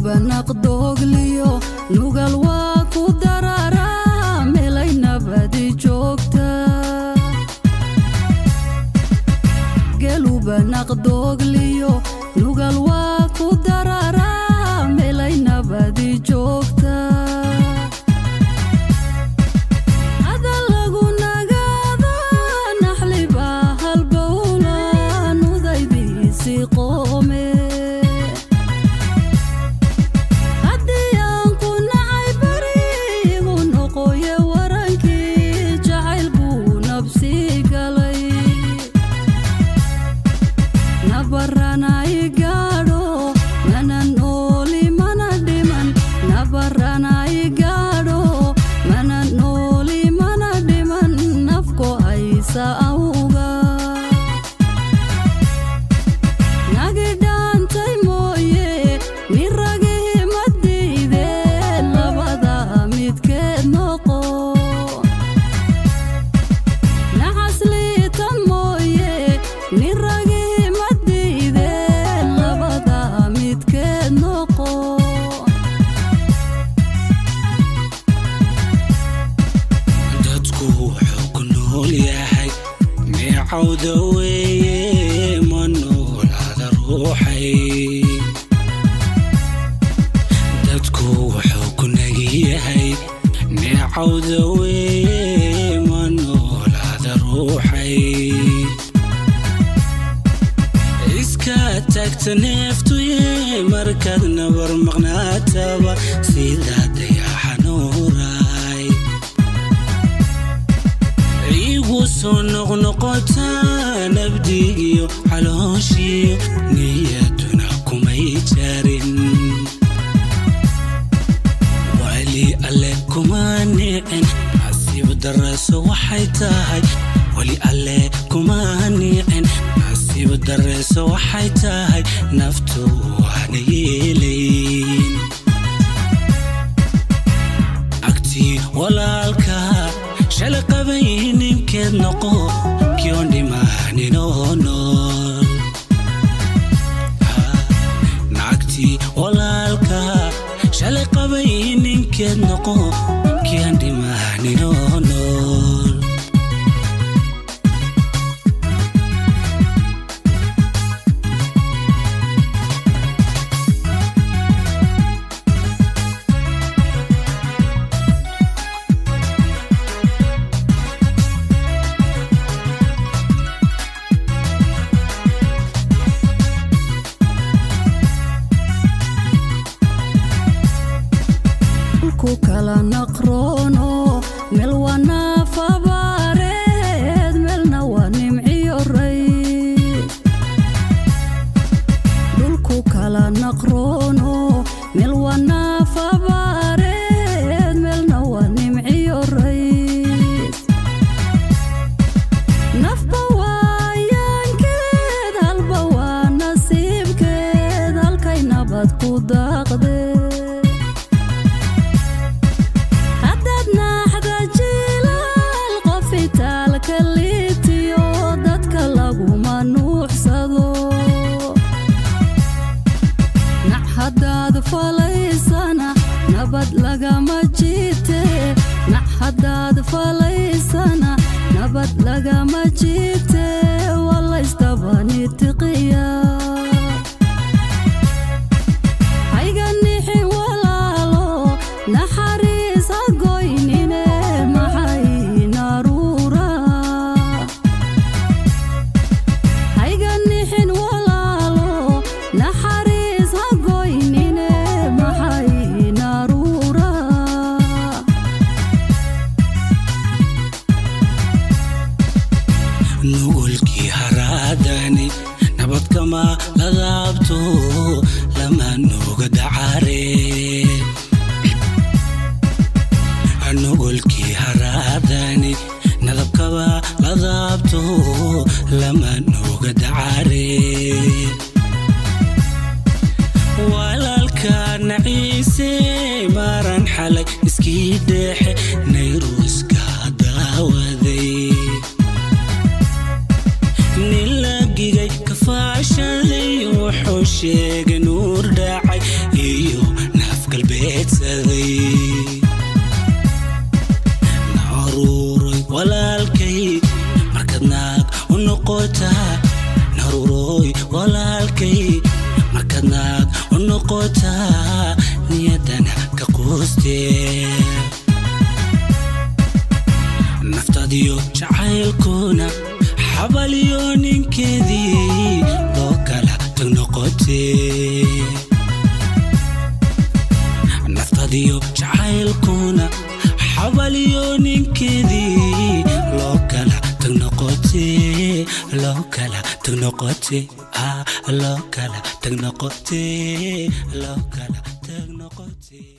Geeluba naqdoogliyo nugal waa ku dararaa meelay nabadi joogta. Geeluba naqdoogliyo nugal waa ku dararaa meelay nabadi joogta. Hadal lagu nagaada naxliba halbowla nudaydiisi qoome. Haddii aan ku nacay bari igu noqoye, warankii jacayl buu nabsi galay. Nabarana i gaadho, mana nooli mana dhiman. Nabarana i gaadho, mana nooli mana dhiman, nafko haysa awga. Nagidhaantay mooye nin ragihi ma diide, labada midkeed noqo. Nacasliita mooye nin ragihi ma diide, labada midkeed noqo. Dadku wuxuu ku nool yahay meecawda weeye, ma noolaada ruuxay. Dadku wuxuu ku nagi yahay neecawda weeye, ma noolaada ruuxay. Iska tagta neeftuye markaad nabar maqnaataba, sida dayaxa nuuray igu soo noqnoqotaa nabdigiyo calooshiyo, niyaduna kumay jarin. Wali alle kuma nicin, nasiib daraso waxay tahay. Wali alle kuma nicin, nasiib dareso waxay tahay, naftu waana yeelayn. Agtii walaalka shalay qabay ninkeed noqo, kion dhimaaninoo nool. Naagtii walaalka shalay qabay ninkeed noqo, kian dhimaaninoo nool. Ku kala naqroono, meel waa naafabaareed, meelna waa nimciyo ray. Dhulku kala naqroono, meel waa naafabaareed, meelna waa nimciyo rays. Nafba waayaankeed, halba waa nasiibkeed, halkay nabad ku daaqdee. Haddaad naaxda jilaal qof itaalka liitiyo, dadka laguma nuuxsado. Nac haddaad falaysana nabad lagama jiite. Nac haddaad falaysana nabad lagama jiite, waa laysdabanitiqiya. Hayga nixin walaalo, naxariis ha goynine, maxay naruura. Hayga nixin walaalo, naxariis ha goynine, maxay naruura. Nugulkii haraadani nabadkama ladaabto, lama nuga dacare. Nugulkii haraadani nadabkaba ladaabto, lama nuga dacare. Walaalka naciise maran xalay iskii dhexe nayruuska daawaday, nin la gigay kafaashaday wuxuu sheegay nuur dhacay iyo Walaalkay markadnaad u noqotaa, niyadana ka quustee. Naftadiyo jacaylkuna xabaliyo ninkeedii loo kala tag noqotee. Naftadiyo jacaylkuna xabaliyo ninkeedii loo kala tag noqotee, loo kala tag noqotee, ah, loo kala tag noqotee, loo kala tag noqotee.